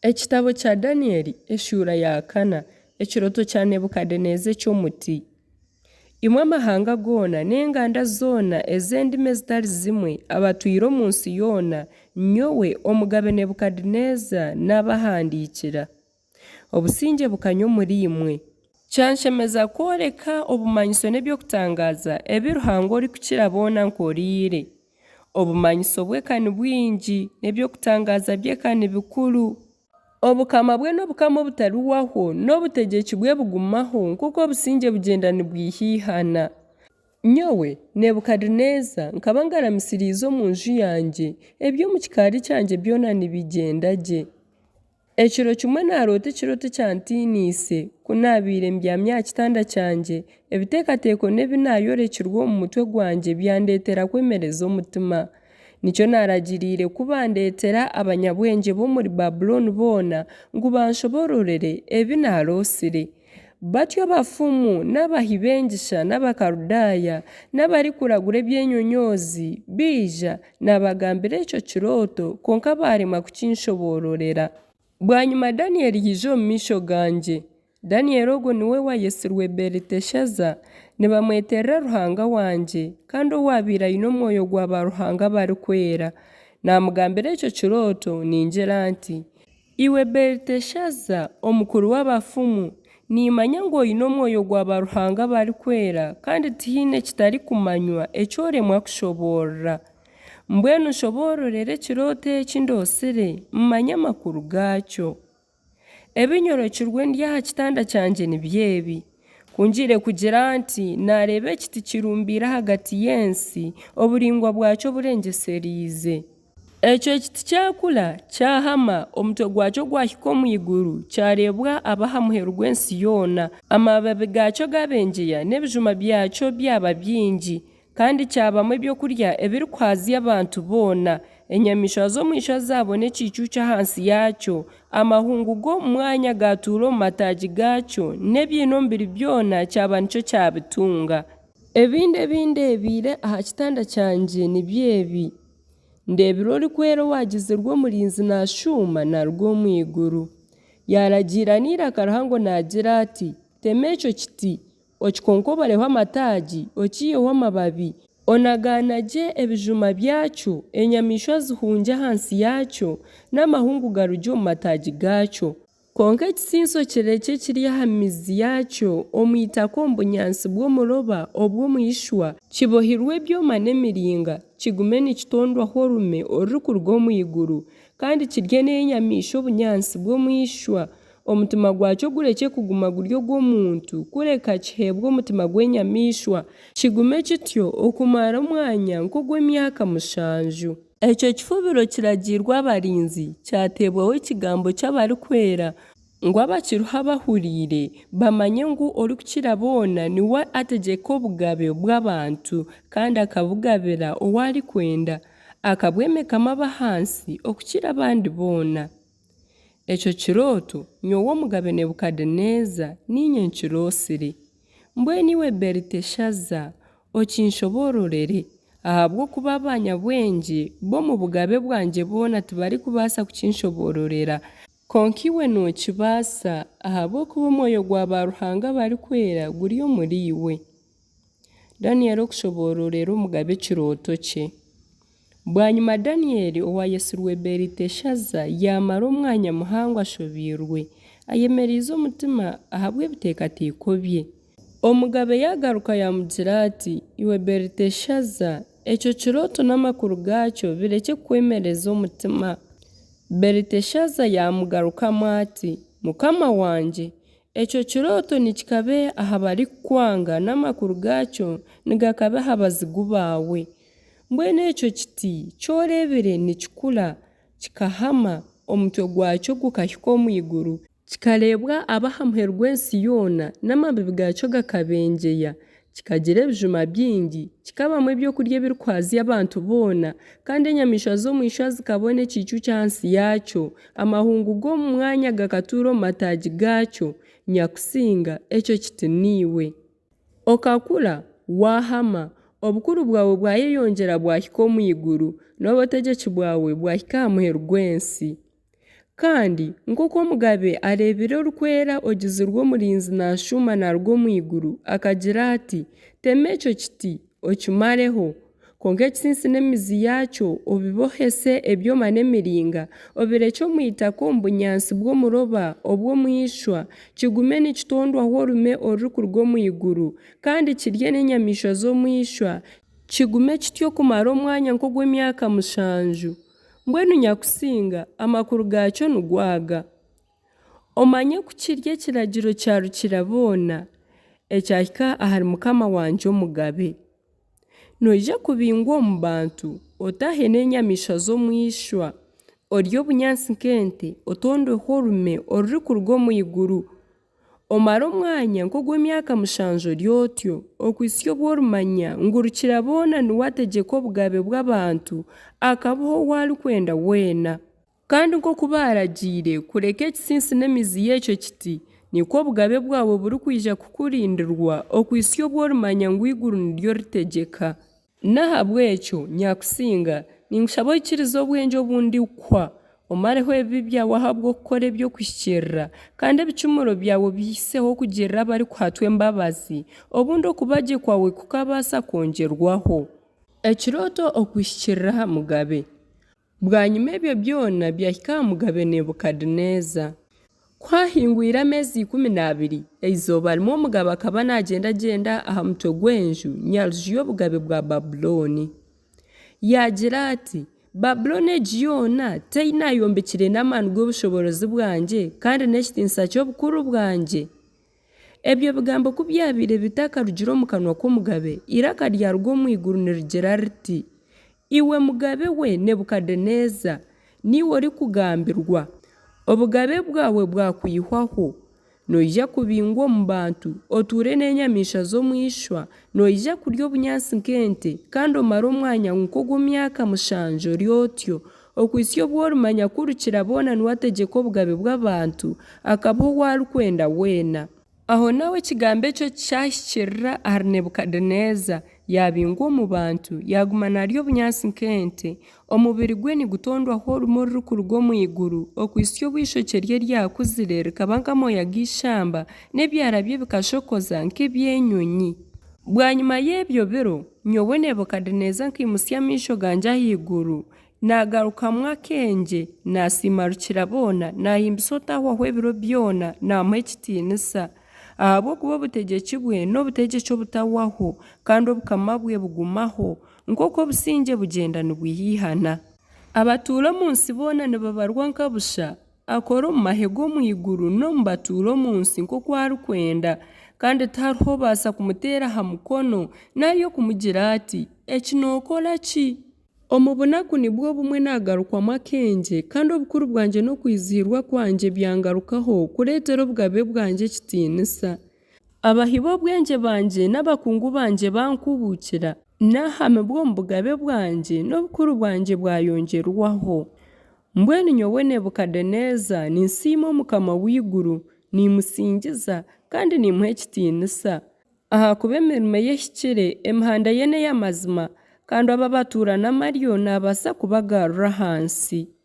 Ekitabo kya Danieli eshuura ya kana, Ekirooto kya Nebukadeneeza eky'omuti. Imwe amahanga goona n'enganda zoona ez'endimi ezitari zimwe abatwire omu nsi yoona, nyowe Omugabe Nebukadeneeza naabahandiikira. Obusingye bukanye omuriimwe. Kyanshemeza kworeka obumanyiso n'eby'okutangaaza ebi Ruhanga orikukira boona ankoreire. Obumanyiso bwe ka ni bwingi, n'eby'okutangaaza bye ka ni bikuru! Obukama bwe n'obukama obutarihwaho, n'obutegyeki bwe bugumaho nk'oku obusingye bugyenda nibwihaihana. Nyowe, Nebukadeneeza, nkaba ngaramisiriize omu nju yangye, eby'omu kikaari kyangye byona nibigyenda gye. Ekiro kimwe naaroota ekirooto ekyantiiniise. Ku naabaire mbyami aha kitanda kyangye, ebiteekateeko n'ebi naayorekirwe omu mutwe gwangye byandeetera kwemereza omutima. Nikyo naaragiriire ku bandeetera abanyabwengye b'omuri Babulooni boona, ngu banshoboororere ebi naarootsire. Batyo abafumu n'abahi b'engisha n'Abakaludaaya n'abarikuragura eby'enyonyoozi baija, naabagambira ekyo kirooto, kwonka baaremwa kukinshoboororera. Bwanyima Daniyeli yaija omu maisho gangye. Daniyeli ogwo niwe waayetsirwe Beliteshaza, nibamweterera ruhanga wangye, kandi owaabaire aine omwoyo gwa baaruhanga abarikwera. Naamugambira ekyo kirooto, ningira nti, Iwe Beliteshaza, omukuru w'abafumu, nimmanya ngu oine omwoyo gwa baaruhanga abarikwera, kandi tihaine kitarikumanywa eki oremwa kushoboorora. Mbwenu nshoboororera ekirooto eki ndootsire, mmanye amakuru gaakyo. Ebi nyorekirwe ndi aha kitanda kyangye nibyo ebi, Ku ngiire kugira nti, naareeba ekiti kirumbiire ahagati y'ensi, oburaingwa bwakyo burengyesereize. Ekyo kiti kyakura, kyahama, omutwe gwakyo gwahika omu iguru, kyareebwa ab'aha muheru gw'ensi yoona. Amababi gaakyo gaabengyeya, n'ebijuma byakyo byaba bingi. Kandi kyabamu eby'okurya ebirikuhaazya abantu boona. Enyamaishwa z'omu ishwa zaabona ekiicuucu ahansi yaakyo, amahungu g'omu mwanya gaatuura omu mataagi gaakyo, n'ebiine omubiri byona kyaba nikyo kyabitunga. Ebindi ebi ndeebeire aha kitanda kyangye nibyo ebi, Ndeebire orikwera owaagizirwe omurinzi naashuuma naaruga omu iguru. Yaaragiira n'eiraka rihango naagira ati, Tema ekyo kiti, Okikonkoboreho amataagi, okiiheho amababi, onaganagye ebijuma byakyo, enyamaishwa zihungye ahansi yaakyo, n'amahungu garugye omu mataagi gaakyo. Kwonka ekitsintsi okirekye kiri aha mizi yaakyo, omu itaka omu bunyaatsi bw'omuroba obw'omu ishwa, kibohirwe ebyoma n'emiringa, kigume nikitondwaho orume orurikuruga omu iguru, kandi kirye n'enyamaishwa obunyaatsi bw'omu ishwa, Omutima gwakyo gurekye kuguma guri ogw'omuntu, kureka kiheebwe omutima gw'enyamaishwa, kigume kityo okumara omwanya nk'ogw'emyaka mushanju. Ekyo kifubiro kiragiirwe abarinzi, kyateebwaho ekigambo ky'abarikwera, ngu abakiriho abahuriire bamanye ngu Orikukira boona niwe ategyeka obugabe bw'abantu, kandi akabugabira ou arikwenda, akabwemekamu ab'ahansi okukira abandi boona. Ekyo kirooto nyowe Omugabe Nebukadeneeza niinye nkirootsire. Mbwenu iwe Beliteshaza, okinshoboororere, ahabw'okuba abanyabwengye b'omu bugabe bwangye boona tibarikubaasa kukinshoboororera. Kwonka iwe nookibaasa, ahabw'okuba omwoyo gwa baaruhanga abarikwera guri omuriiwe. Daniyeli okushoboororera omugabe ekirooto kye. Bwanyima Daniyeli owaayetsirwe Beliteshaza yaamara omwanya muhango ashobeirwe, ayemereize omutima ahabw'ebiteekateeko bye. Omugabe yaagaruka yaamugira ati, Iwe Beliteshaza, ekyo kirooto n'amakuru gaakyo birekye kukwemereza omutima. Beliteshaza yaamugarukamu ati, Mukama wangye, ekyo kirooto nikikabe aha barikukwanga, n'amakuru gaakyo nigakabe aha bazigu baawe. Mbwenu ekyo kiti ki oreebire nikikura, kikahama, omutwe gwakyo gukahika omu iguru, kikareebwa ab'aha muheru gw'ensi yoona, n'amababi gaakyo gakabengyeya, kikagira ebijuma bingi, kikabamu ebyokurya ebirikuhaazya abantu boona, kandi enyamaishwa z'omu ishwa zikabona ekiicucu ahansi yaakyo, amahungu g'omu mwanya gakatuura omu mataagi gaakyo. Nyakusinga, ekyo kiti niiwe. Okakura, waahama, obukuru bwawe bwayeyongyera bwahika omu iguru, n'obutegyeki bwawe bwahika aha muheru gw'ensi. Kandi nk'oku omugabe areebire orikwera ogizirwe omurinzi naashuuma naaruga omu iguru, akagira ati, Tema ekyo kiti, okimareho, kwonka ekitsintsi n'emizi yaakyo obibohese ebyoma n'emiringa, obirekye omu itaka omu bunyaatsi bw'omuroba obw'omu ishwa, kigume nikitondwaho orume orurikuruga omu iguru, kandi kirye n'enyamaishwa z'omu ishwa, kigume kityo okumara omwanya nk'ogw'emyaka mushanju. Mbwenu Nyakusinga, amakuru gaakyo nigo aga. Omanye ku kiri ekiragiro kya Rukiraboona, ekyahika ahari mukama wangye omugabe. Noija kubingwa omu bantu, otaahe n'enyamaishwa z'omu ishwa, orye obunyaatsi nk'ente, otondweho orume orurikuruga omu iguru. Omare omwanya nk'ogw'emyaka mushanju ori otyo, okuhitsya obu orimanya ngu Rukiraboona niwe ategyeka obugabe bw'abantu, akabuha ou arikwenda weena. Kandi nk'oku baaragiire kureka ekitsintsi n'emizi y'ekyo kiti, nikwo obugabe bwawe burikwija kukurindirwa okuhitsya obu orimanya ngu eiguru niryo ritegyeka. N'ahabw'ekyo, Nyakusinga, ninkushaba oikirize obwengye obu ndikukuha, omareho ebibi byawe ahabw'okukora eby'okuhikiirira, kandi ebicumuro byawe obihiseho okugirira abarikuhatwa embabazi, obundi okuba gye kwawe kukabaasa kwongyerwaho. Ekirooto okuhikiirira aha mugabe. Bwanyima ebyo byona byahika aha Mugabe Nebukadineeza. Ku haahingwire ameezi 12, eizooba rimwe omugabe akaba naagyendagyenda aha mutwe gw'enju Nyaruju y'obugabe bwa Babulooni. Yaagira ati, Babulooni egi yoona t'ei naayombekire n'amaani g'obushoboorozi bwangye kandi n'ekitiinisa ky'obukuru bwangye? Ebyo bigambo ku byabaire bitakarugire omu kanwa k'omugabe, eiraka ryaruga omu iguru nirigira riti, Iwe mugabe we Nebukadeneeza, niiwe orikugambirwa! Obugabe bwawe bwakwihwaho. Noija kubingwa omu bantu, otuure n'enyamaishwa z'omu ishwa, noija kurya obunyaatsi nk'ente, kandi omare omwanya nk'ogw'emyaka mushanju ori otyo, okuhitsya obu orimanya ku Rukiraboona niwe ategyeka obugabe bw'abantu, akabuha ou arikwenda weena. Ahonaaho ekigambo ekyo kyahikiirira ahari Nebukadeneeza, yaabingwa omu bantu, yaaguma naarya obunyaatsi nk'ente, omubiri gwe nigutondwaho orume orurikuruga omu iguru, okuhitsya obu eishokye rye ryakuzire rikaba nk'amooya g'eishamba, n'ebyara bye bikashokoza nk'eby'enyonyi. Bwanyima y'ebyo biro, nyowe Nebukadeneeza nkaimutsya amaisho gangye ahaiguru, Naagarukamu akengye, naasiima Rukiraboona, naahimbisa Otahwaho ebiro byona, naamuha ekitiinisa. Ahabw'okuba obutegyeki bwe n'obutegyeki obutahwaho, kandi obukama bwe bugumaho, nk'oku obusingye bugyenda nibwihaihana. Abatuura omu nsi boona nibabarwa nka busha, akora omu mahe g'omu iguru n'omu batuura omu nsi nk'oku arikwenda, kandi tihariho obaasa kumuteera aha mukono nari okumugira ati, Eki nookora ki? Omu bunaku nibwo bumwe naagarukwamu akengye, kandi obukuru bwangye n'okwizihirwa kwangye byangarukaho kureetera obugabe bwangye ekitiinisa. Abahi b'obwengye bangye n'abakungu bangye bankubuukira, naahamibwa omu bugabe bwangye, n'obukuru bwangye bwayongyerwaho. Mbwenu nyowe Nebukadeneeza ninsiima Omukama w'eiguru, nimmusingiza, kandi nimmuha ekitiinisa. Ahakuba emirimo ye ehikire, emihanda ye n'ey'amazima, kandi abo abatuura n'amaryo naabaasa kubagarura ahansi.